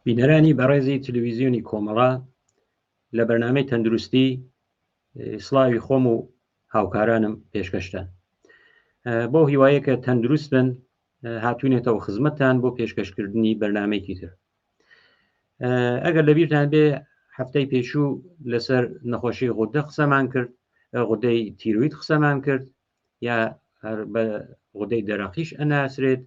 بینەرانی بەڕێزی تلویزیۆنی کۆمەڵە لە بەرنامەی تەندروستی سڵاوی خۆم و هاوکارانم پێشکەشتان بۆ هیوایە کە تەندروست بن هاتوونێتەوە خزمەتتان بۆ پێشکەشکردنی بەرنمەیەکی تر ئەگەر لەبیرتان بێ هەفتەی پێشوو لەسەر نەخۆشی غودە قسەمان کرد، غودەی تیروید قسەمان کرد یا هەر بە غودەی دەرەقیش ئەناسرێت.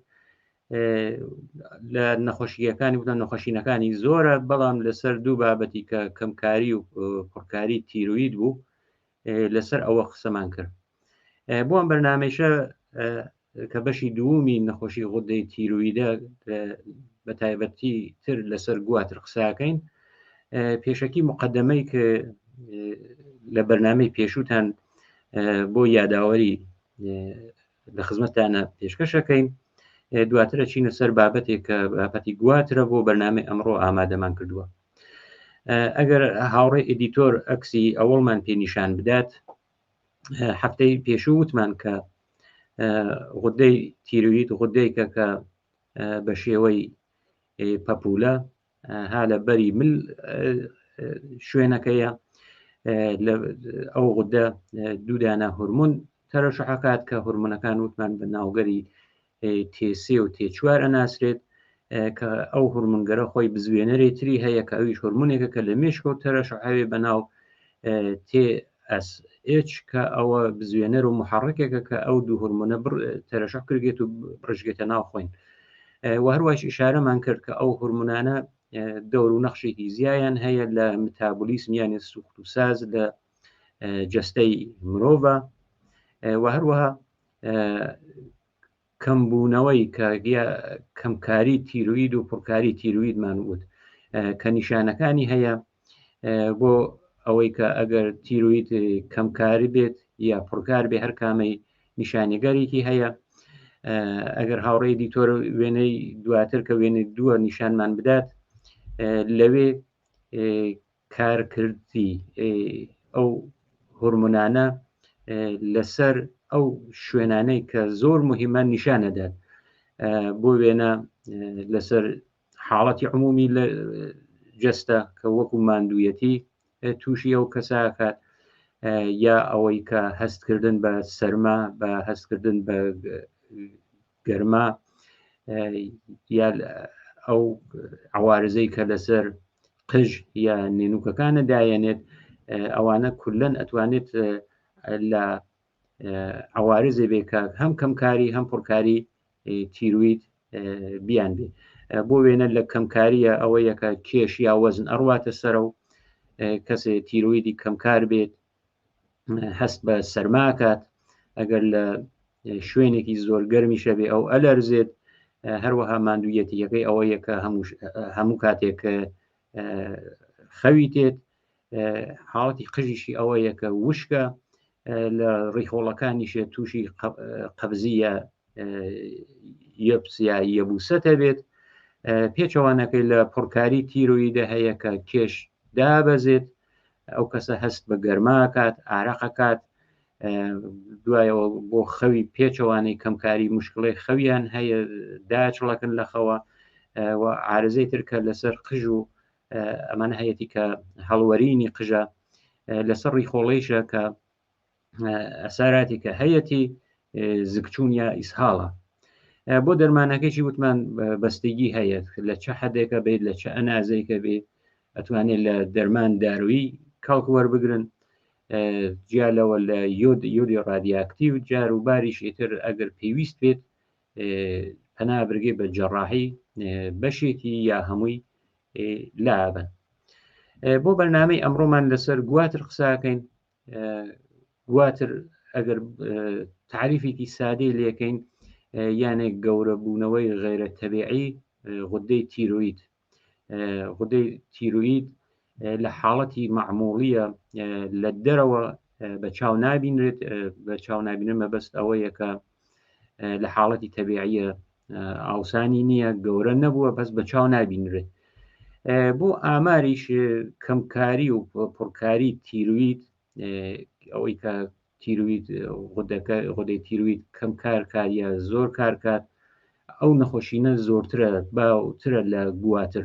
لە نەخۆشیەکانی وتە نەخۆشینەکانی زۆرە، بەڵام لەسەر دوو بابەتی کە کەمکاری و پڕکاری تیروید بوو لەسەر ئەوە قسەمان کرد. بۆ ئەم بەرنمەیشە کە بەشی دوومی نەخۆشی غودەی تیرویدە بە تایبەتی تر لەسەر گواتر قساکەین. پێشەکی مقدمەی کە لە بەرنمەی پێشووتان بۆ یاداوەری لە خزمەتانە پێشکەشەکەین، دواترە چینە سەر بابەتێک کە بابەتی گواترە بۆ بەرنمەی ئەمڕۆ ئامادەمان کردووە. ئەگەر هاوڕێ ئیدیتۆر ئەکسی ئەوەڵمان پێ نیشان بدات، هەفتەی پێشوو وتمان کە غودەی تیروید غودەیکە کە بە شێوەی پەپولە ها لە بەری مل شوێنەکەیە. ئەو غودە دوودانە هورمون تەرەشحەکات کە هورمونەکان وتمان بە ناوگەری تێسێ و تێچوار ئەناسرێت، کە ئەو هورمونگەرە خۆی بزوێنەرێ تری هەیە کە ئەویش هورمونێکە کە لە مێشکەوە تەرەشحەوێ بە ناو تێ ئەس ئێچ، کە ئەوە بزوێنەر و محڕکێکە کە ئەو دوو هورمونە تەرەشح کردێت و بڕژگێتە ناو خۆین. و هەروایش ئشارەمان کرد کە ئەو هورمونانە دەور و نەخشێکی زیایان هەیە لە متابولیسم، یانە سوخت و ساز لە جەستەی مرۆڤە، و هەروەها کەمبوونەوەی کە کەمکاری تیروید و پڕکاری تیرویدمان وت کە نیشانەکانی هەیە بۆ ئەوەی کە ئەگەر تیروید کەمکاری بێت یا پڕکار بێ هەر کامەی نیشانەگەرێکی هەیە. ئەگەر هاوڕێی دیتۆر وێنەی دواتر کە وێنەی دووە نیشانمان بدات، لەوێ کارکردی ئەو هۆرمۆنانە لەسەر ئەو شوێنانەی کە زۆر مهمە نیشانەدات. بۆ وێنە لەسەر حاڵەتی عمومی لە جەستە کە وەکو ماندوویەتی تووشی ئەو کەساکات، یا ئەوەی کە هەستکردن بە سەرما، بە هەستکردن بە گەرما، یا ئەو عوارزەی کە لەسەر قژ یا نێنوکەکانە دایەنێت، ئەوانە کولەن ئەتوانێت لە عوارزێ بێ کە هەم کەمکاری هەم پڕکاری تیروید بیان بێ. بۆ وێنە لە کەمکاریە ئەوە یەکە کێش یا وەزن ئەڕواتە سەرە و کەسێ تیرویدی کەمکار بێت هەست بە سەرماکات، ئەگەر لە شوێنێکی زۆر گەرمیشە بێ ئەو ئەلەرزێت. هەروەها ماندوویەتیەکەی ئەوە یەکە هەموو کاتێک خەوی تێت. حاڵەتی قژیشی ئەوە یەکە وشکە، لە ڕیخۆڵەکانیشێ تووشی قەبزیە یەپس یا یەبوسەتە بێت. پێچەوانەکەی لە پڕکاری تیرۆیدە هەیە کە کێش دابەزێت، ئەو کەسە هەست بە گەرماکات، ئارەقەکات، دوایەوە بۆ خەوی پێچەوانەی کەمکاری مشکڵی خەویان هەیە، داچڵەکن لە خەوە، و عارزەی تر کە لەسەر قژ و ئەمانە هەیەی کە هەڵوەرینی قژە، لەسەر ڕیخۆڵەیشە کە ئەساراتی کە هەیەی زگچوون یا ئیسهاڵە. بۆ دەرمانەکەشی وتمان بەستگی هەیە لە چه حدێکە بێت، لە چه ئەنازەیەکە بێت، ئەتوانێت لە دەرمان دارویی کەڵک وەربگرن. جیا لەوە لە یۆد، یۆدی ڕادیاکتیو، جار و باریش ئیتر ئەگەر پێویست بێت پەنا برگێ بە جەڕاحی بەشێکی یا هەمووی لابن. بۆ بەرنامەی ئەمڕۆمان لەسەر گواتر قساکەین. گواتر ئەگەر تعریفێکی سادەی لەکەین، یانێک گەورە بوونەوەی غیرە تەبیعی غودەی تیرۆید. غودەی تیرۆید لە حاڵەتی معمولیە لە دەرەوە بە چاو نابینرێت. بە چاو نابینن مەبەست ئەوەیە کە لە حاڵەتی تەبیعیە ئاوسانی نییە، گەورە نەبووە، بەس بە چاو نابینرێت. بۆ ئاماریش کەمکاری و پڕکاری تیروید، ئەوەی کە تیروید غودەکە غودەی تیروید کەم کار کاریە زۆر کارکات، ئەو نەخۆشینە زۆرترە باوترە لە گواتر.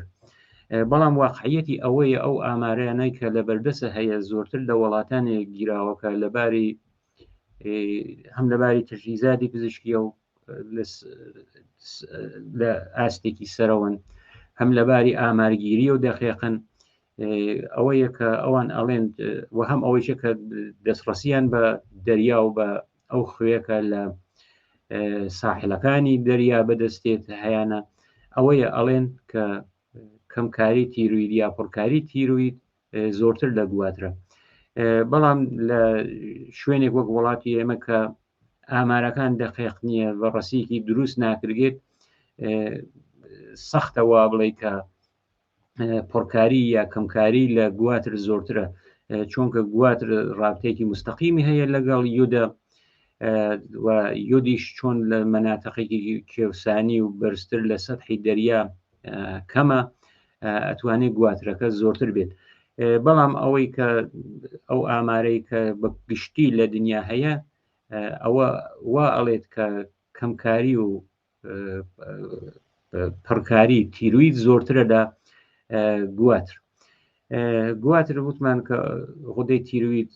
بەڵام واقعیەتی ئەوەیە ئەو ئامارانەی کە لە بەردەسە هەیە زۆرتر لە وڵاتانێک گیراوەکە لەباری هەم لەباری تەجهیزاتی پزیشکیە و لە ئاستێکی سەرەوەن هەم لەباری ئامارگیری و دەقیقن ئەوەیە کە ئەوان ئەڵێن و هەم ئەوەیشە کە دەستڕەسیان بە دەریا و بە ئەو خوێکە لە ساحلەکانی دەریا بەدەستێت هەیەە ئەوەیە ئەڵێن کە کەمکاری تیروید یا پڕکاری تیروید زۆرتر لە گواترە بەڵام لە شوێنێک وەک وڵاتی ئێمە کە ئامارەکان دقیق نییە بە ڕسیکی دروست ناکرێت سەختە وا بڵێ کە پڕکاری یا کەمکاری لە گواتر زۆرترە چونکە گواتر ڕابتێکی مستەقیمی هەیە لەگەڵ یودە و یودیش چۆن لە مەناتەقێکی کێوسانی و بەرزتر لە سەحی دەریا کەمە ئەتوانێت گواترەکە زۆرتر بێت بەڵام ئەوەی کە ئەو ئامارەی کە بە گشتی لە دنیا هەیە ئەوە وا ئەڵێت کە کەمکاری و پڕکاری تیروید زۆرترە لە گواتر گواتر وتمان کە غودەی تیروید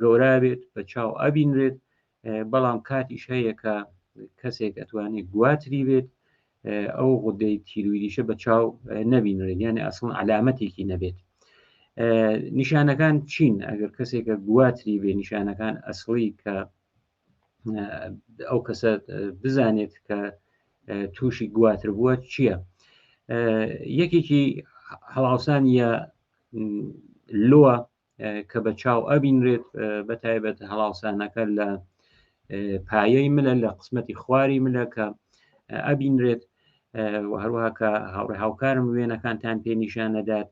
گەورە بێت بە چاو ئەبینرێت بەڵام کاتیش هەیە کە کەسێک ئەتوانێت گواتری بێت ئەو غودەی تیرویدیشە بە چاو نەبینرێت یعنی ئەسڵ علامەتێکی نەبێت نیشانەکان چین ئەگەر کەسێکە گواتری بێ نیشانەکان ئەسڵی کە ئەو کەسە بزانێت کە تووشی گواتر بووە چییە؟ یەکێکی هەڵاوسان یا لووە کە بە چاو ئەبینرێت بە تایبەت هەڵاوسانەکە لە پایەی ملە لە قسمەتی خواری ملە کە ئەبینرێت و هەروەها کە هاوڕێ هاوکارم وێنەکانتان پێ نیشان نەدات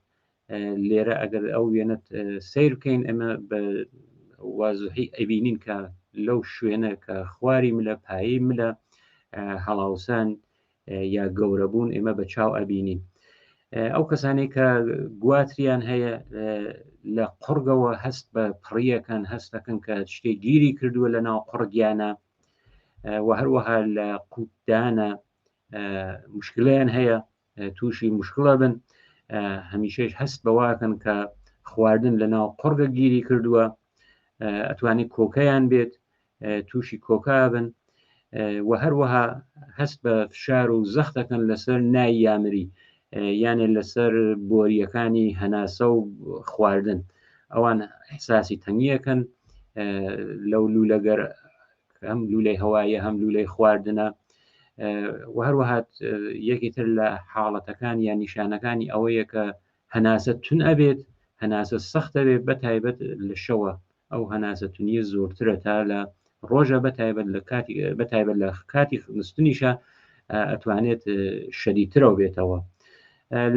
لێرە ئەگەر ئەو وێنەت سیر بکەین ئەمە بە وازحی ئەبینین کە لەو شوێنە کە خواری ملە پایی ملە هەڵاوسان یا گەورەبوون ئێمە بە چاو ئەبینین ئەو کەسانەی کە گواتریان هەیە لە قوڕگەوە هەست بە پڕیەکەن هەستەکەن کە شتێک گیری کردووە لە ناو قوڕگیانە و هەروەها لە قوتدانە مشکلیان هەیە تووشی مشکڵە بن هەمیشەش هەست بەواکەن کە خواردن لە ناو قوڕگە گیری کردووە ئەتوانێت کۆکەیان بێت تووشی کۆکا بن و هەروەها هەست بە فشار و زەختەکەن لەسەر نای یامری یانێ لەسەر بۆریەکانی هەناسە و خواردن ئەوان احساسی تەنگیەکەن لەو لولەگەر هەم لولەی هەوایە هەم لولەی خواردنە و هەروەها یەکی تر لە حاڵەتەکان یان نیشانەکانی ئەوەیە کە هەناسە تون ئەبێت هەناسە سەختە بێت بە تایبەت لە شەوە ئەو هەناسە تونیە زۆرترە تا لە ڕۆژە بە تایبەت لە کاتی بە تایبەت لە کاتی نوستنیشە ئەتوانێت شەدیدترەوە بێتەوە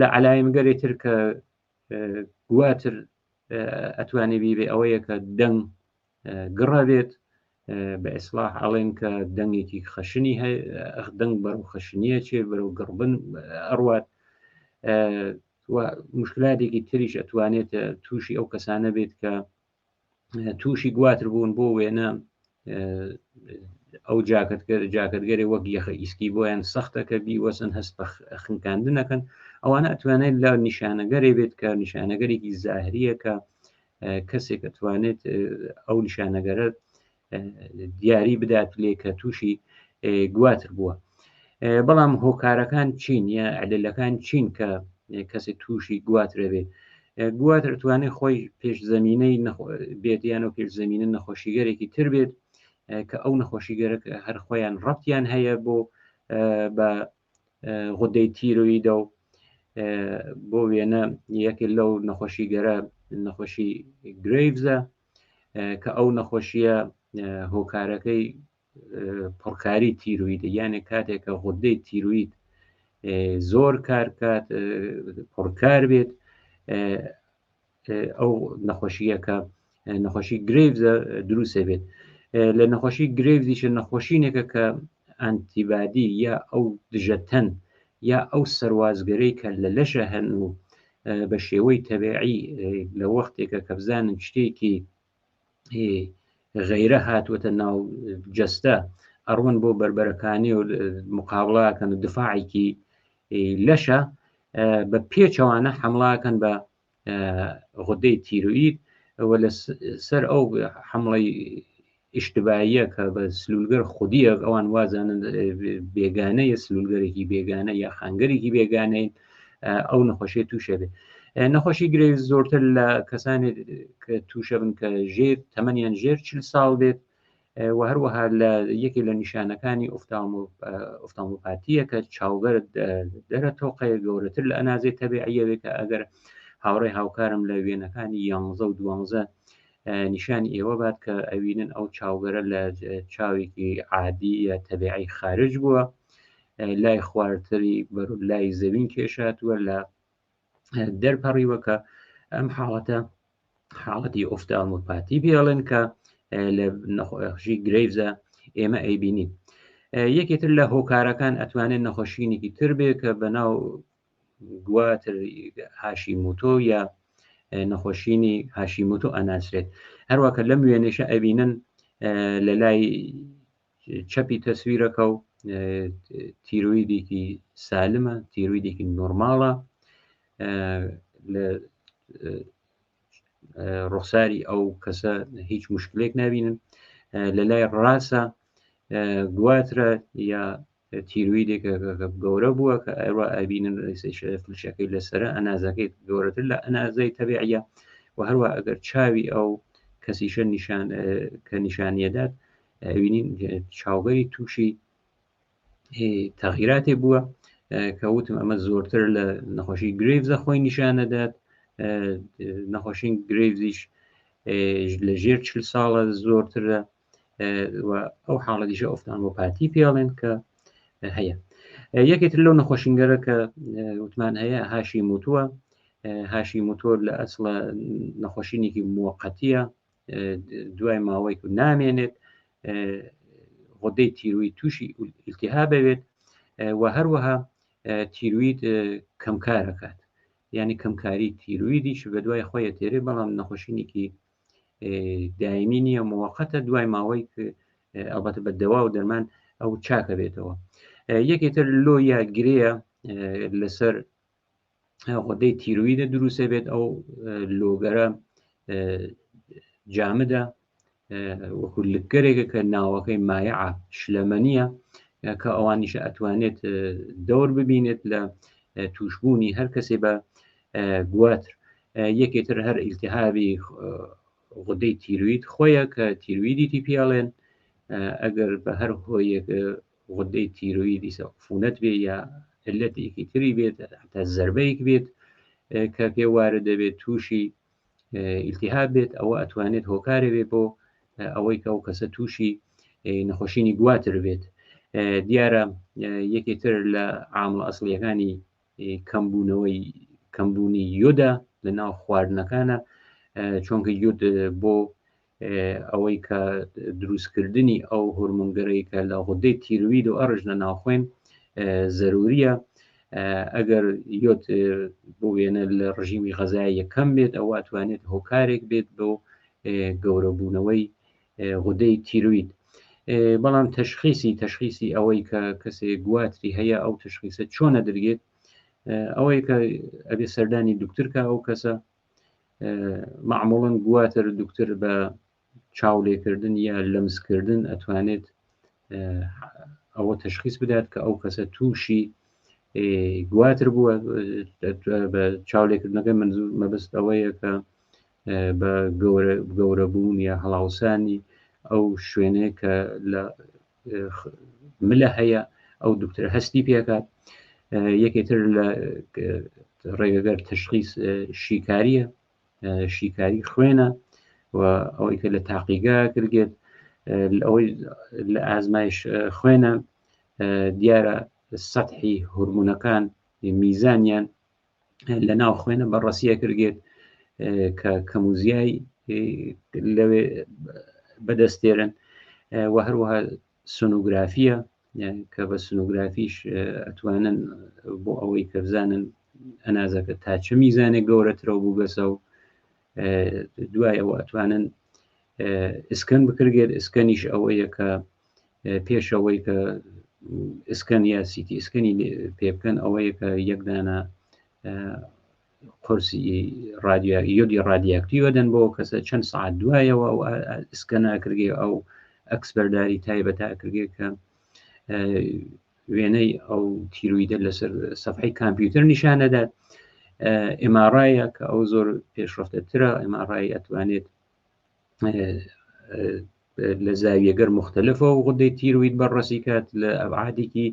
لە عەلایمگەری تر کە گواتر ئەتوانێ بیبێ ئەوەیە کە دەنگ گڕە بێت بە ئیسلاح ئەڵێن کە دەنگێکی خەشنی هەیە دەنگ بەرەو خەشنیە چێ بەرەو گڕبن ئەڕوات مشکلاتێکی تریش ئەتوانێت تووشی ئەو کەسانە بێت کە تووشی گواتر بوون بۆ وێنە ئەو جاکەتگەر جاکەتگەری وەک یەخە ئیسکی بۆیان سەختە کە بیوەسن هەست بە خنکاندنەکەن ئەوانە ئەتوانێت لە نیشانەگەرێ بێت کە نیشانەگەرێکی زاهریە کە کەسێک ئەتوانێت ئەو نیشانەگەرە دیاری بدات لێ کە تووشی گواتر بووە بەڵام هۆکارەکان چین یا علەکان چین کە کەسێک تووشی گواترە بێت گواتر توانێت خۆی پێش زمینەی بێت یان و پێش زمینە نەخۆشیگەرێکی تر بێت کە ئەو نەخۆشیگەرە هەر خۆیان ڕەتیان هەیە بۆ بە غودەی تیرۆیدە و بۆ وێنە یەکێک لەو نەخۆشیگەرە نەخۆشی گرەیڤزە کە ئەو نەخۆشیە هۆکارەکەی پڕکاری تیرویدە یانێ کاتێک کە غودەی تیروید زۆر کار کات پڕکار بێت ئەو نەخۆشیەکە نەخۆشی گرێڤزە دروستە بێت لە نەخۆشی گرێڤزیشە نەخۆشینێکە کە ئەنتیبادی یا ئەو دژەتەن یا ئەو سەروازگەرەی کە لە لەشە هەن و بە شێوەی تەبیعی لە وەختێکە کە بزانن شتێکی غەیرە هاتووەتە ناو جەستە ئەڕۆن بۆ بەربەرەکانی و مقابڵاکەن و دفاعێکی لەشە. بە پێچەوانە حملاکەن بە غدەی تیروئید و لە سەر ئەو حمڵەی ئیشتباییە کە بە سلولگەر خودیە ئەوان وازانن بێگانەیە سلولگەرێکی بێگانە یا خانگەرێکی بێگانەین ئەو نەخۆشیە تووشە بێ نەخۆشی گرێ زۆرتر لە کەسانی کە تووشە بن کە ژێر تەمەنیان ژێر چل ساڵ بێت و هەروەها لە یەکێ لە نیشانەکانی ئۆفتالمۆپاتیە کە چاوگەر دەرە تۆقەیە گەورەتر لە ئەنازەی تەبیعیەوێ کە ئەگەر هاوڕێ هاوکارم لە وێنەکانی یانزە و دوانزە نیشانی ئێوە بات کە ئەوینن ئەو چاوگەرە لە چاوێکی عادی یا تەبیعی خارج بووە لای خوارتری بەر لای زەوین کێشاتوە لە دەرپەڕیوە کە ئەم حاڵەتە حاڵەتی ئۆفتالمۆپاتی پێڵێن کە لە نەخۆشی گرەیڤزە ئێمە ئەیبینین یەکێتر لە هۆکارەکان ئەتوانێت نەخۆشینێکی تر بێ کە بەناو گواتر هاشیموتۆ یا نەخۆشینی هاشیموتۆ ئەناسرێت هەروەکە لەم وێنێشە ئەبینن لە لای چەپی تەسویرەکە و تیرویدێکی سالمە تیرویدێکی نۆرماڵە لە ڕوخساری ئەو کەسە هیچ مشکلێک نبینن لە لای ڕاستە گواترە یا تیرویدێک گەورە بووە کە ئەوە ئەبینن فلشەکەی لەسرە ئەنازەکەی گەورەتر لە ئەنازەی تەبیعە و هەروە ئەگەر چاوی ئەو کەسیشە نیشان کە نیشانیەدات ئەوینین چاوگەری تووشی تەغیراتێ بووە کە وتم ئەمە زۆرتر لە نەخۆشی گرێڤزە خۆی نیشانەدات نەخۆشین گرێڤزیش لە ژێر چل ساڵە زۆرترە و ئەو حاڵەتیشە ئۆفتانۆپاتی پێڵێن کە هەیە یەکێتر لەو نەخۆشینگەرە کە وتمان هەیە هاشی موتووە هاشی موتۆر لە ئەسڵە نەخۆشینێکی موقەتیە دوای ماوەیەک و نامێنێت غدەی تیروی تووشی التهاب بێت و هەروەها تیروید کەمکارەکات یعنی کەمکاری تیرویدیش بە دوای خۆیە تێرێ بەڵام نەخۆشینێکی دایمی نییە موقتە دوای ماوەی ئەڵبەتە بە دەوا و دەرمان ئەو چاکە بێتەوە یەکێ تر لۆ یا گرەیە لەسەر غدەی تیرویدە دروستە بێت ئەو لۆگەرە جامدە وەکو لکگەرێکە کە ناوەکەی مایعە شلەمەنیە کە ئەوانیشە ئەتوانێت دەور ببینێت لە توشببوونی هەر کەسێ بە گواتر یەکێتر هەر ئیلتهابی غدەی تیروید خۆیە کە تیرویدیتی پیاڵێن ئەگەر بە هەر هۆیەک غدەی تیرویدی عفونەت بێ یا علەتێکی تری بێت حتا زربەیەک بێت کە پێ وارە دەبێت تووشی ئیلتیهاب بێت ئەوە ئەتوانێت هۆکارێ بێت بۆ ئەوەی کە ئەو کەسە تووشی نەخۆشینی گواتر بێت دیارە یەکێ تر لە عامڵ ئەسڵیەکانی کەمبوونەوەی کەمبوونی یۆدا لە ناو خواردنەکانە چۆنکە یۆد بۆ ئەوەی کە دروستکردنی ئەو هۆرمۆنگەرەی کە لە غودەی تیروید و ئەڕژنە ناوخوێن زەروریە ئەگەر یۆد بۆ وێنە لە ڕژیمی غەزای یەکەم بێت ئەوە ئەتوانێت هۆکارێک بێت بۆ گەورەبوونەوەی غودەی تیروید بەڵام تەشخیسی تەشخیسی ئەوەی کە کەسێک گواتری هەیە ئەو تەشخیسە چۆنە درگێت ئەوەی کە ئەبێ سەردانی دکترکە ئەو کەسە معموڵن گواتر دکتر بە چاولێکردن یا لەمسکردن ئەتوانێت ئەوە تەشخیص بدات کە ئەو کەسە تووشی گواتر بووە بە چاولێکردنەکە منزور مەبست ئەوەیە کە بە گەورەبوون یا هەڵاوسانی ئەو شوێنەیە کە لە ملە هەیە ئەو دکتۆر هەستی پێکات یەکێتر لە ڕێگەگەر تشخیص شیکاریە شیکاری خوێنە و ئەوەی کە لە تاقیگا کردێت ئەوەی لە ئازمایش خوێنە دیارە سەحی هورمونەکان میزانیان لە ناو خوێنە بەڕەسیە کردێت کە کەموزیای لەوێ بەدەستێرن و هەروەها سۆنۆگرافیە کە بە سنۆگرافیش ئەتوانن بۆ ئەوەی کە بزانن ئەنازەکە تا چ میزانێک گەورەترەوە بووگەسە و دوای ئەوە ئەتوانن ئسکەن بکرگێت ئسکەنیش ئەوەیە کە پێشەوەی کە ئسکەن یا سیتی ئسکەنی پێ بکەن ئەوەیە کە یەکدانە قورسی یۆدی ڕادیاکتیوە دەن بۆ کەسە چەند سعات دوایەوە ئەو ئسکە ناکرگێ ئەو ئەکسبەرداری تایبەت ئەکرگێ کە وێنەی ئەو تیرویدە لەسەر سەفحەی کامپیوتەر نیشانەدات MRI یە کە ئەو زۆر پێشڕەفتەترە MRI ئەتوانێت لە زاویەگەر مختلفە و غدەی تیروید بەڕەسی کات لە ئەبعادێکی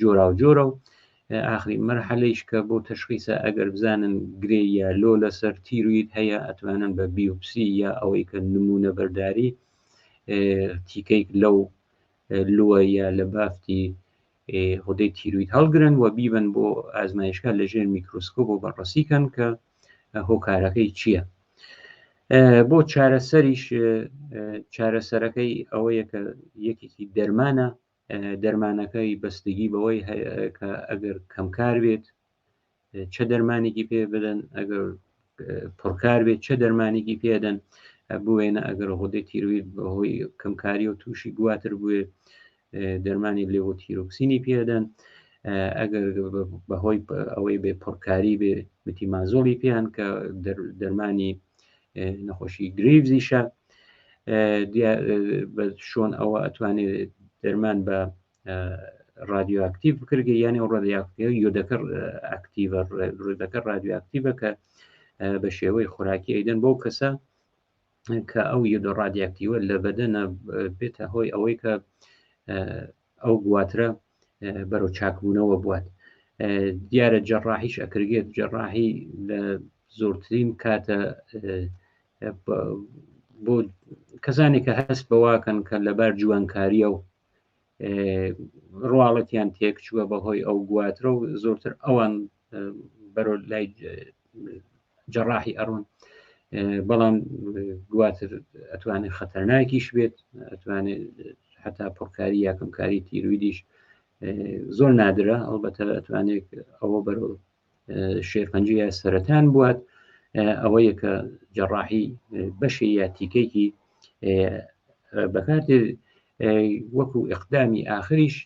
جۆرا و جۆرە و ئاخری مەرحەلەیش کە بۆ تەشخیسە ئەگەر بزانن گرێ یا لۆ لەسەر تیروید هەیە ئەتوانن بە بیوپسی یا ئەوەی کە نمونە بەرداری تیکەیک لەو لووە یا لە بافتی غودەی تیروید هەڵگرن و بیبن بۆ ئازمایشگا لە ژێر میکرۆسکۆپ و بەڕەسی کەن کە هۆکارەکەی چییە؟ بۆ چارەسەریش چارەسەرەکەی ئەوەیە کە یەکێکی دەرمانە دەرمانەکەی بەستگی بەوەی کە ئەگەر کەمکار بێت چە دەرمانێکی پێ بدەن ئەگەر پڕکار بێت چە دەرمانێکی پێدەن بوێنە ئەگەر غودەی تیروید بەهۆی کەمکاری و تووشی گواتر بوێ دەرمانی لێڤۆتیرۆکسینی پێدەن ئەگەر بەهۆی ئەوەی بێ پڕکاری بێ متیمازۆڵی پێیان کە دەرمانی نەخۆشی گریڤزیشە بە شۆن ئەوە ئەتوانێت دەرمان بە ڕادیۆئاکتیڤ بکرگە یانێ ئەو ڕادیۆئاکتیڤ یۆدەکە ئەکتیڤە ڕێدەکە ڕادیۆئاکتیڤە کە بە شێوەی خۆراکی ئەیدەن بەو کەسە کە ئەو یۆدە ڕادیاکتیوە لە بەدەنە بێتە هۆی ئەوەی کە ئەو گواترە بەرەو چاکبوونەوە بوات دیارە جەڕاحیش ئەکرگێت جەڕاحی لە زۆرترین کاتە بۆ کەسانێک کە هەست بەواکەن کە لەبار جوانکاریە و ڕواڵەتیان تێکچووە بەهۆی ئەو گواترە و زۆرتر ئەوان بەرەو لای جەڕاحی ئەڕۆن بەڵام گواتر ئەتوانێت خەتەرناکیش بێت ئەتوانێت حتا پڕکاری یاکەمکاری تیرویدیش زۆر نادرە ئەڵبەتە ئەتوانێت ئەوە بەرەو شێرپەنجە یا سەرەتان بوات ئەوەیە کە جەڕاحی بەشی یا تیکێکی بەکارتێ وەکو ئەقدامی ئاخریش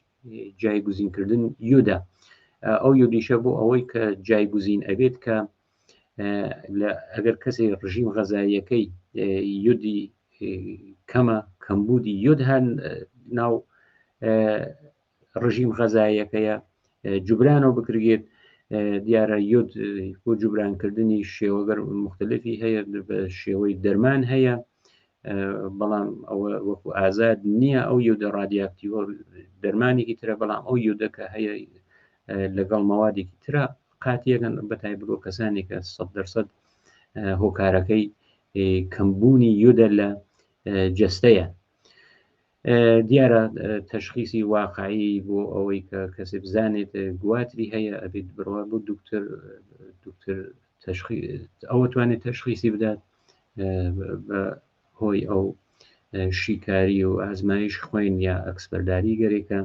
جایگزینکردن یودا ئەو یودیشە بۆ ئەوەی کە جایگزین ئەبێت کە ئەگەر کەسی ڕژیم غەزاییەکەی یودی کەمە کەمبوودی یود هەن ناو ڕژیم غەزایەکەیە جوبرانەوە بکرێت دیارە یود بۆ جوبرانکردنی شێوەگەر مختلفی هەیە بە شێوەی دەرمان هەیە بەڵام ئەوە وەکو ئازاد نییە ئەو یودە ڕادیاکتیوە دەرمانێکی ترە بەڵام ئەو یودەکە هەیە لەگەڵ مەوادێکی ترە قاتیەکەن بەتای بۆ کەسانێک کە 100 هۆکارەکەی کەمبوونی یودە لە جەستەیە دیارە تەشخیسی واقعی بۆ ئەوەی کە کەسێ بزانێت گواتری هەیە ئەبێت بڕوا بۆ دکتۆر دکتۆر ئەوە توانێت تەشخیسی بدات بە هۆی ئەو شیکاری و ئازمایش خوێن یا ئەکسپەرداری گەرێکە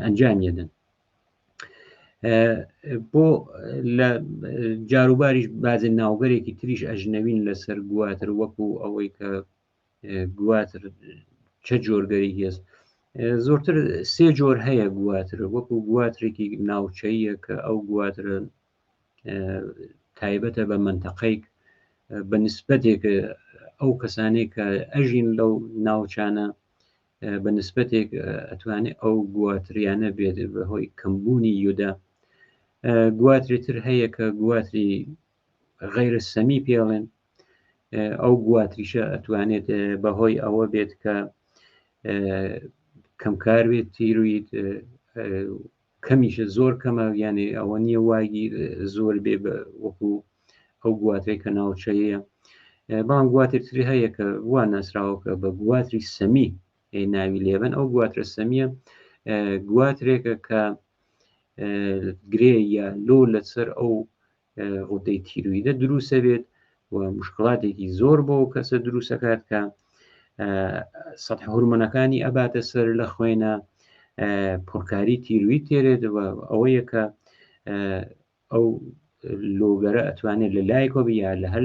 ئەنجامیدن بۆ لە جاروباریش بازێ ناوگەرێکی تریش ئەژنەوین لەسەر گواتر وەکو ئەوەی کە گواتر چە جۆرگەری هێز زۆرتر سێ جۆر هەیە گواتر وەکو گواترێکی ناوچەیە کە ئەو گواترە تایبەتە بە منتەقەیەک بە نسبەتێک ئەو کەسانێک کە ئەژین لەو ناوچانە بە نسبەتێک ئەتوانێت ئەو گواتریانە بێت بەهۆی کەمبوونی یودا گواتری تر هەیە کە گواتری غەیرە سەمی پێڵێن ئەو گواتریشە ئەتوانێت بەهۆی ئەوە بێت کە کەمکار بێت تیروید کەمیشە زۆر کەمە یانێ ئەوە نییە واگی زۆر بێ وەکو ئەو گواترێک کە ناوچەیە بەڵام گواترتری هەیە کە وا ناسراوە کە بە گواتری سەمی ناوی لێبن ئەو گواترە سەمیە گواترێکە کە گرێ یا لۆ لەسەر ئەو غودەی تیرویدە دروستە بێت و مشکلاتێکی زۆر بۆ کەسە دروستەکات کە سەح هورمۆنەکانی ئەباتە سەر لە خوێنە پڕکاری تیروی تێرێت و ئەوەیە کە ئەو لۆگەرە ئەتوانێت لە لایکۆ یا لە هەر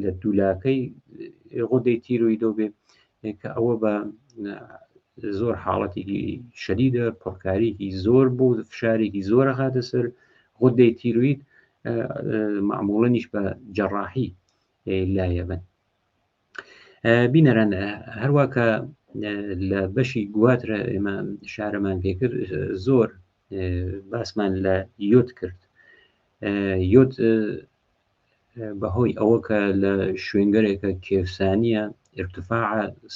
لە دوولاکەی غودەی تیرویدۆ بێ کە ئەوە بە زۆر حاڵەتێکی شەدیدە پڕکاریکی زۆر بوو فشارێکی زۆر خاتە سەر غودەی تیروید. معموڵەنیش بە جەڕاحی لایەبن. بینەران هەروە کە لە بەشی گواترە ئێمە شارەمان پێکرد زۆر باسمان لە یۆت کرد. یۆت بەهۆی ئەوە کە لە شوێنگەرێکە کێفسانیە ارتفاع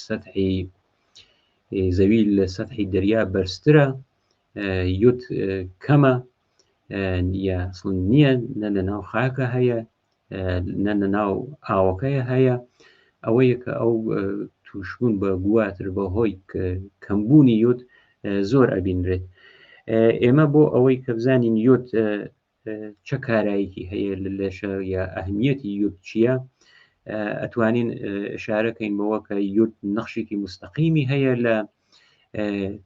سەتحی زەوی لە سەتحی دەریا بەرزترە، یوت کەمە یا نییە، نە لە ناو خاکە هەیە نە لە ناو ئاوەکەی هەیە. ئەوەیە کە ئەو توشبوون بە گواتر بە هۆی کەمبوونی یوت زۆر ئەبینرێت. ئێمە بۆ ئەوەی کە بزانین یوت چە کارایەکی هەیە لە لەشە یا ئەهمیەتی یوت چییە، ئەتوانین ئشارەکەین بەوە کە یوت نەخشێکی مستەقیمی هەیە لە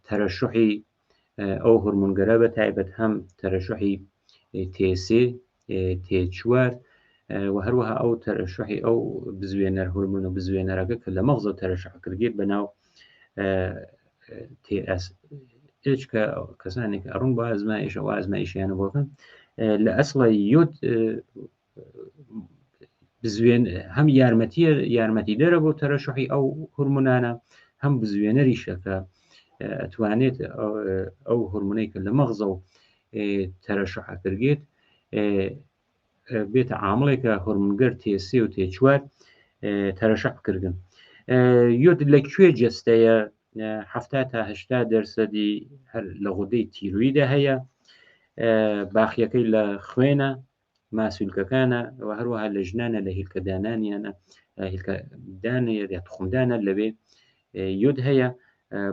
تەرەشوحی ئەو هۆرمۆنگەرە، بە تایبەت هەم تەرەشوحی تێسێ تێچوار و هەروەها ئەو تەرەشوحی ئەو بزوێنەر هۆرمۆن و بزوێنەرەکە کە لە مەغزە تەرەشح کردێت بە ناو TS H کە کەسانێک ئەڕوون بۆ ئازمایش ئەو ئازمایشیانە بۆکەن. لە ئەسڵە یۆت بزوێن هەم یارمەتیە یارمەتیدەرە بۆ تەرەشحی ئەو هورمونانە، هەم بزوێنەریشە کە ئەتوانێت ئەو هورمونەی کە لە مەغزە و تەرەشحەکردێت بێتە عامڵێکە هۆرمونگەر تێسێ و تێچوار تەرەشح بکردن. یۆد لە کوێ جەستەیە؟ 70 تا 80 دەرسەدی هەر لە غودەی تیرویدا هەیە، باقیەکەی لە خوێنە ماسولکەکانە و هەروەها لە ژنانە لە هیلکەدانانیانە هیلکەدانە یا تخمدانە لەوێ یۆد هەیە.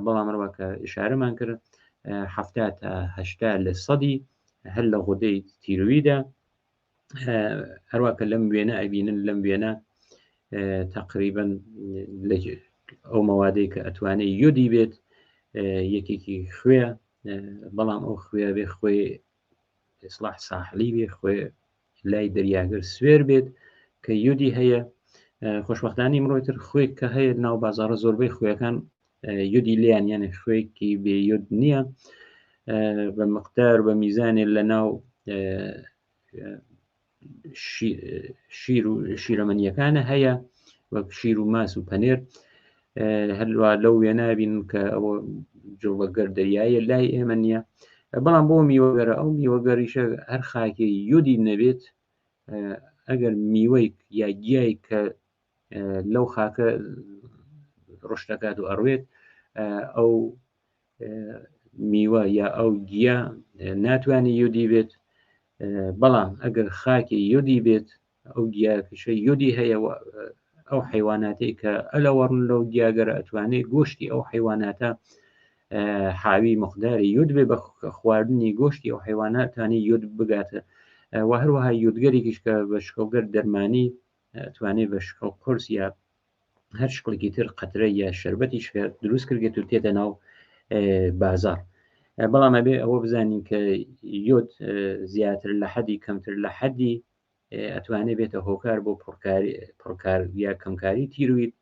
بەڵام ڕوا کە ئشارەمان کرد 70 تا 80 لە سەدی هەر لە غودەی تیرویدا. هەروە کە لەم وێنە ئەبینن، لەم وێنە تقریبا ئەو مەوادەی کە ئەتوانێت یۆدی بێت یەکێکی خوێ، بەڵام ئەو خوێ بێ خوێ ئیسلاح ساحلی بێ، خوێ لای دەریاگەر سوێر بێت کە یۆدی هەیە. خۆشببختانی مرۆتر خوێک کە هەیە ناو بازارە زۆربەی خوێەکان یودی لیان یانە خوێکی بێ یود نییە بە مقدار بە میزانێ لە ناو شیر و شیرەمەنیەکانە هەیە وەک شیر و ماس و پەنێر. هەروە لەو وێنابین کە ئەوە جوڵەگەر دەریایە لای ئێمە نییە، بەڵام بۆ میوەگەرە ئەو میوەگەریشە هەر خاکی یودی نەبێت، ئەگەر میوەی یا گیای کە لەو خاکە ڕشتەکات و ئەڕوێت ئەو میوە یا ئەو گیا ناتوانێت یودی بێت. بەڵام ئەگەر خاکی یودی بێت ئەو گیاکەشە یودی هەیە و ئەو حیواناتەی کە ئەلەوەڕن لەو گیاگەرە ئەتوانێت گۆشتی ئەو حیواناتە حاوی مقداری یود بێ، بە خواردنی گۆشتی ئەو حیواناتانی یود بگاتە. و هەروەها یودگەرێکیش کە بە شکڵگەر دەرمانی توانێت بە شکڵ قورس یا هەر شکڵێکی تر قەترە یا شربەتیش کە دروست کردێت و تێتە ناو بازار. بەڵام ئەبێ ئەوە بزانین کە یۆت زیاتر لە حەدی کەمتر لە حەدی ئەتوانێت بێتە هۆکار بۆ پڕکار یا کەمکاری تیروید.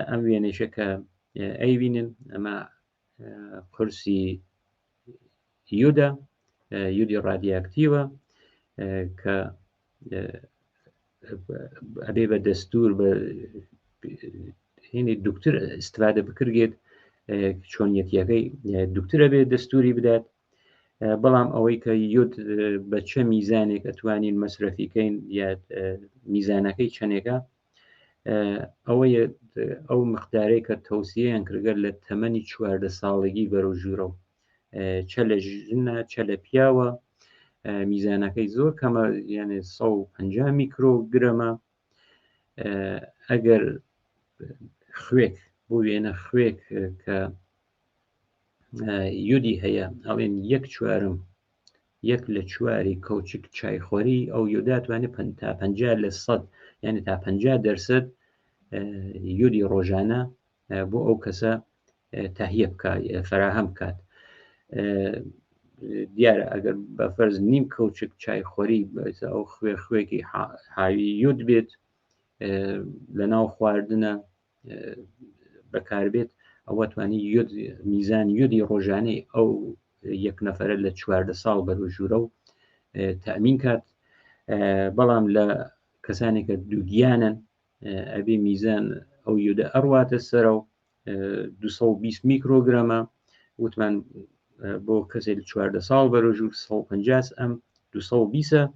ئەم وێنەیشە کە ئەیبینن ئەمە قورسی یودە، یودی ڕادیاکتیوە کە ئەبێ بە دەستور بە هێنی دکتر استفادە بکرێت، چۆنیەتیەکەی دکترە بێ دەستوری بدات. بەڵام ئەوەی کە یود بە چە میزانێک ئەتوانین مەسرەفیکەین یا میزانەکەی چەندێکە، ئەوەیە ئەو مقدارەی کە تەوسیەیان کردگە لە تەمەنی 14 ساڵگی بەرەو ژوورەوە، چە لە ژنە چە لە پیاوە، میزانەکەی زۆر کەمە، یعنی 150 میکرۆگرەمە. ئەگەر خوێک بۆ وێنە خوێک کە یودی هەیە ئەڵێن یەک چوارم یەک لە چواری کەوچک چایخۆری ئەو یۆدا توانێت تا 50 لە سەد یعنی تا 50 دەرسەد یودی ڕۆژانە بۆ ئەو کەسە تهیە بکات فراهەم بکات. دیارە ئەگەر بە فەرز نیم کەوچک چایخۆری ئەو خوێ خوێکی حاوی یود بێت لە ناو خواردنە بەکاربێت، ئەوە توانی یود میزان یودی ڕۆژانەی ئەو یەک نەفەرە لە 14 ساڵ بەرەو ژوورە و تەمین کات. بەڵام لە کەسانێک کە دووگیانن ئەبێ میزان ئەو یودە ئەڕواتە سەرەوە 220 میکرۆگرامە وتمان بۆ کەسێک 14 ساڵ بەرەو ژوور 150 ئەم 220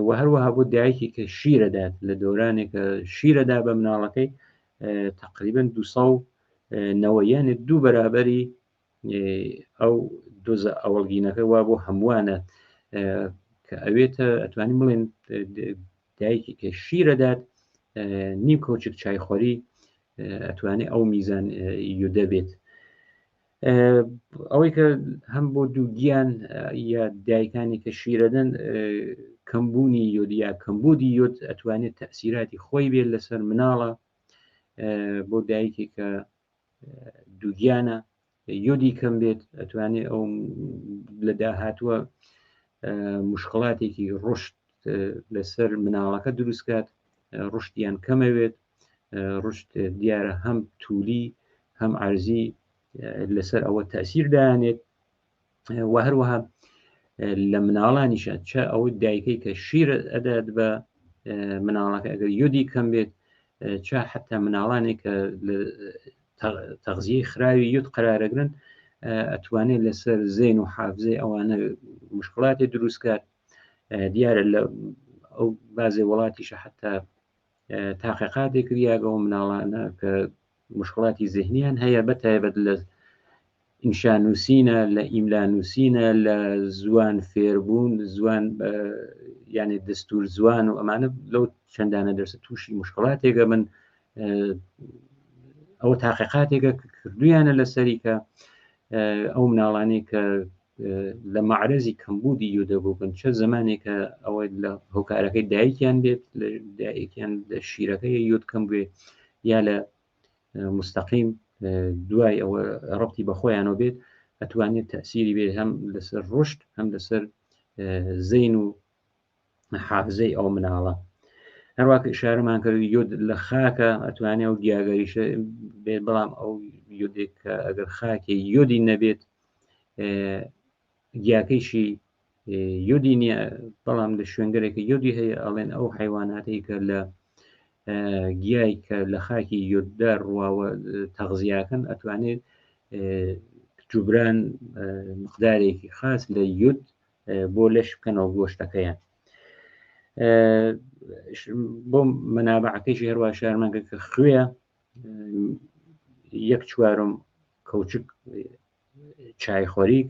و هەروەها بۆ دایکی کە شیرەدات لە دەورانێک کە شیرەدا بە مناڵەکەی تقریبا 290 یانێ دوو بەرابەری ئەو دۆزە ئەوەڵگینەکە وا بۆ هەمووانە کە ئەوێتە ئەتوانین بڵێن دایکی کە شیرەدات نیو کەوچک چایخۆری ئەتوانێت ئەو میزان یودە بێت. ئەوەی کە هەم بۆ دووگیان یا دایکانی کە شیرەدەن کەمبوونی یۆد یا کەمبوودی یۆد ئەتوانێت تەسیراتی خۆی بێت لەسەر مناڵە. بۆ دایکی کە دووگیانە یۆدی کەم بێت ئەتوانێت ئەو لە داهاتووە مشکڵاتێکی ڕشت لەسەر مناڵەکە دروستکات، ڕشتیان کەمەوێت. ڕشت دیارە هەم تولی هەم عرزی لەسەر ئەوە تەسیر دانێت و هەروەها لە مناڵانیشە چە ئەو دایکەی کە شیر ئەدات بە مناڵەکە ئەگەر یودی کەم بێت، چا حتا مناڵانێک کە لە تەغزیەی خراوی یود قرارەگرن ئەتوانێت لەسەر زێن و حافزەی ئەوانە مشکڵاتی دروستکات. دیارە لە ئەو بازێ وڵاتیشە حتا تاقیقاتێک کریاگەەوە مناڵانە کە مشکڵاتی زهنیان هەیە، بە تایبەت لە ئینشا نووسینە، لە ئیملا نووسینە، لە زوان فێربوون، زوان یعنی دەستور زوان و ئەمانە، لەو چەندانە دەرسە تووشی مشکڵاتێکە من. ئەوە تاقیقاتێکە کردویانە لەسەری کە ئەو مناڵانەی کە لە معرەزی کەمبوودی یودە بووبن، چە زمانێکە ئەوە لە هۆکارەکەی دایکیان بێت، لە دایکیان لە شیرەکەی یود کەم بێ یا لە مستەقیم دوای ئەوە ڕبتی بە خۆیانەوە بێت، ئەتوانێت تەسیری بێت هەم لەسەر ڕشت هەم لەسەر زەین و حافزەی ئەو مناڵە. هەروە کە ئشارەمان کرد یود لە خاکە ئەتوانێت ئەو گیاگەریشە بێت، بەڵام ئەو یودێک کە ئەگەر خاکێ یودی نەبێت گیاکەیشی یودی نییە، بەڵام لە شوێنگەرێکە یودی هەیە، ئەڵێن ئەو حیواناتەی کە لە گیای کە لە خاکی یوددار ڕواوە تەغزیاکەن ئەتوانێت جوبران مقدارێکی خاص لە یود بۆ لەش بکەنەوە گۆشتەکەیان. بۆ مەنابعەکەیشی هەروە شارمەکە کە خوێ یەک چوارم کەوچک چای خۆریک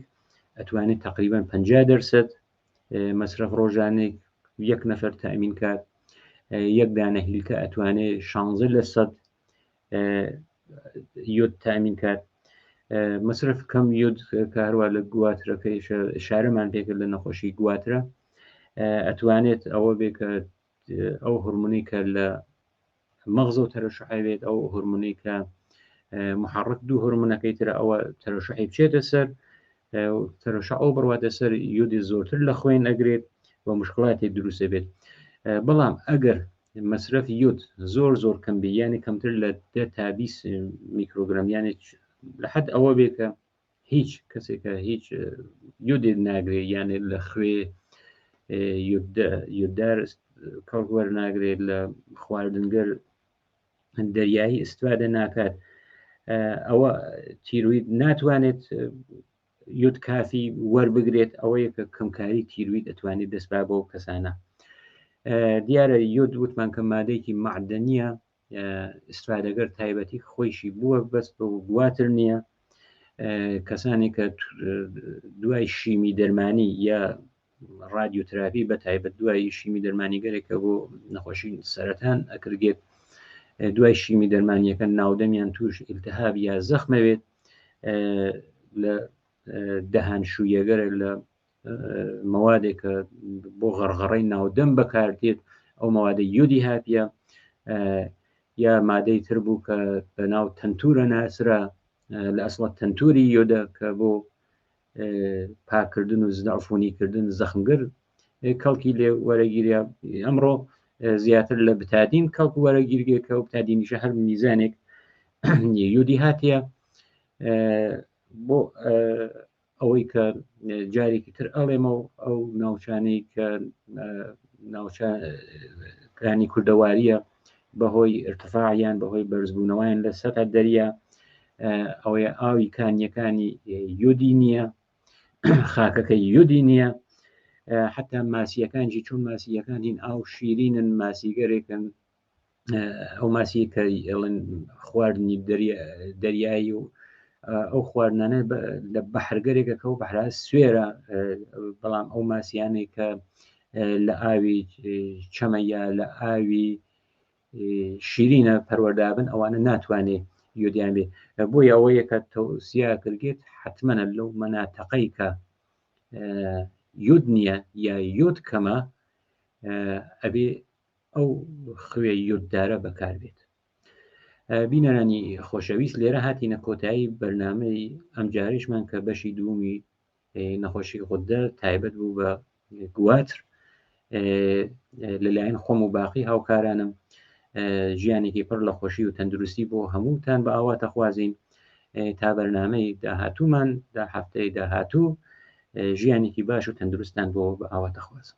ئەتوانێت تقریبا 50 دەرسەد مەسرەف ڕۆژانێک یەک نەفەر تەمین کات. یەک دانە هیلکە ئەتوانێت 16 لە سەد یۆد تامین کات. مەسرف کەم یۆد کە هەروە لە گواترەکەی شارەمان پێکرد لە نەخۆشی گواترە، ئەتوانێت ئەوە بێ کە ئەو هۆرمونی کە لە مەغزە و تەرەشحی بێت، ئەو هۆرمونی کە محڕک دوو هۆرمونەکەی ترە، ئەوە تەرەشحی بچێتە سەر تەرەشە، ئەو بڕواتە سەر یودی زۆرتر لە خوێن ئەگرێت و مشکڵاتی دروستە بێت. بەڵام ئەگەر مەسرەف یود زۆر زۆر کەم بێ، یعنی کەمتر لە 10 تا 20 میکرۆگرام، یعنی لە حد ئەوە بێ کە هیچ کەسێکە هیچ یودێک ناگرێت، یعنی لە خوێ یوددار کەڵک وەرناگرێت، لە خواردنگەر دەریایی استفادە ناکات، ئەوە تیروید ناتوانێت یود کافی وەربگرێت. ئەوەیە کە کەمکاری تیروید ئەتوانێت دەست با بۆ کەسانە. دیارە یود وتمان کە مادەیەکی معدەنیە، استفادەگەر تایبەتی خۆیشی بووە، بەس بە گواتر نییە. کەسانی کە دوای شیمی دەرمانی یا ڕادیۆتراپی، بە تایبەت دوای شیمی دەرمانی گەرێکە بۆ نەخۆشی سەرەتان ئەکرگێت، دوای شیمی دەرمانیەکە ناودەمیان توش ئیلتهاب یا زەخمەوێت، لە دەهان شوویەگەرە لە مەوادێک کە بۆ غەڕغەڕەی ناودەم بەکاردێت، ئەو مەوادە یودی هاپیە، یا مادەی تر بوو کە بە ناو تەنتورە ناسرا، لە ئەسڵە تەنتوری یۆدە کە بۆ پاکردن و زدعفونیکردن زەخمگر کەڵکی لێ وەرەگیریا. ئەمڕۆ زیاتر لە بتادین کەڵک وەرەگیرگێ کە بتادینیشە هەر میزانێک یودی هاتیە. بۆ ئەوەی کە جارێکی تر ئەڵێمەوە ئەو ناوچانەی کە ناوچەکانی کوردەواریە بەهۆی ارتفاعیان بەهۆی بەرزبوونەوەیان لە سەر دەریا ئەوەیە ئاوی کانیەکانی یودی نییە خاکەکەی یودی نییە حتا ماسیەکانجی چون ماسیەکان هین ئاو شیرینن ماسیگەرێکن ئەو ماسی کە ئەڵێن خواردنی دەریایی و ئەو خواردنانە لە بەحرگەرێکە کە و بەحرا سوێرە بەڵام ئەو ماسیانەی کە لە ئاوی چەمە یا لە ئاوی شیرینە پەروەردابن ئەوانە ناتوانێ یۆدیان بێ بۆیە ئەوەیە کە تەوسیا کردێت حتممەە لەو مەناتەقەی کە یود نییە یا یود کەمە ئەبێ ئەو خوێ یوددارە بەکاربێت. بینەرانی خۆشەویست لێرە هاتینە کۆتایی بەرنامەی ئەمجارەیشمان کە بەشی دووەمی نەخۆشی غودە تایبەت بوو بە گواتر لەلایەن خۆم و باقی هاوکارانم ژیانێکی پڕ لە خۆشی و تەندروستی بۆ هەمووتان بە ئاواتە خوازین تا بەرنامەی داهاتوومان دا هەفتەی داهاتوو ژیانێکی باش و تەندروستان بۆ بە ئاواتە خوازم.